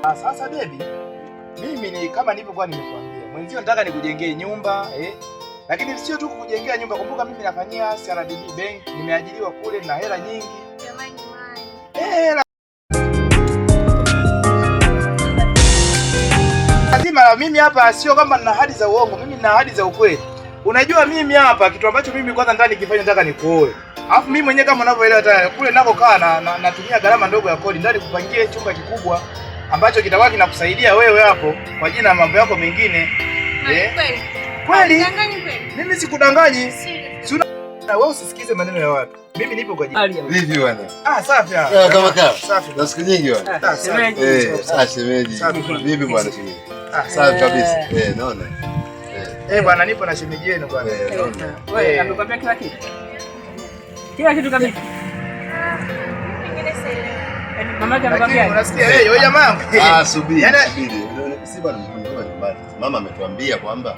Sasa baby, mimi ni kama nilivyokuwa nimekuambia. Mwenzio nataka nikujengee nyumba, eh? Lakini sio tu kukujengea nyumba, kumbuka mimi nafanyia CRDB Bank, nimeajiriwa kule na hela nyingi. Jamani, Mai. Eh, lazima mimi hapa sio kama nina ahadi za uongo, mimi nina ahadi za ukweli. Unajua mimi hapa kitu ambacho mimi kwanza ndani nikifanya nataka nikuoe. Alafu mimi mwenyewe kama unavyoelewa tayari kule nakokaa na natumia gharama ndogo ya kodi, ndani kupangie chumba kikubwa ambacho kitakuwa kinakusaidia wewe hapo kwa jina ya mambo yako mengine. Mai, Eh? kweli. Kweli? Danganyi kweli. Mimi sikudanganyi. Serious. Si na wewe usisikize maneno ya watu. Mimi nipo kwa ajili. Vipi bwana? Ah, safi. Ah. Eh, kama kama. Safi. Na siku nyingi bwana. Ah, safi. Eh, ah shemeji. Safi. Vipi bwana shemeji? Ah, Safi kabisa. Eh, naona. Eh, bwana nipo na shemeji yenu bwana. Eh, naona. Wewe amekwambia kila kitu? Kila kitu kabisa. Pengine sielewi. Yaani mama yake Lakini amekwambia. unasikia eh, wewe jamaa yangu. Ah, subiri, Yaani- subiri. Si bwana mtoka nyumbani. Mama ametuambia kwamba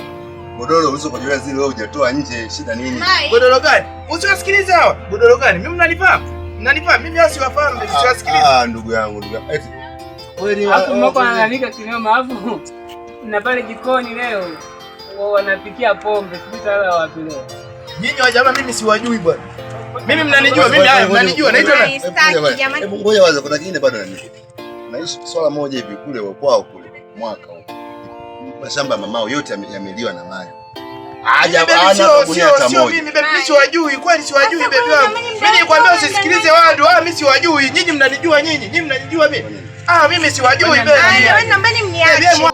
godoro ulizokojelea zile wewe hujatoa nje, shida nini? Mai. Godoro gani? Usiwasikilize hawa. Godoro gani? Mimi mnanifahamu? Mnanifahamu? Mimi hao siwafahamu, siwasikilize. Ah, ndugu yangu, ndugu yangu. Eti kweli Alafu moko analalamika kinoma, alafu na pale jikoni leo wanapikia pombe, sijui talala wapi leo. Nyinyi wa jamaa mimi siwajui bwana. Mimi mnanijua, mimi haya mnanijua, naitwa nani? Mai, sitaki jamani. Hebu ngoja waza, kuna kingine bado nani. Naishi swala moja hivi kule kwao kule mwaka huko. Mashamba ya mamao yote yameliwa na maji. Haja Baby, ana sio gunia sio hata sio moja. mimi baby, mimi siwajui, kweli siwajui Sasa baby kwani wangu. jamani, Mimi nilikwambia usisikilize watu, ah mimi siwajui. Nyinyi mnanijua nyinyi, nyinyi mnanijua mimi. Ah mimi siwajui baby. Ah, jamani, naombeni Baby, mniache.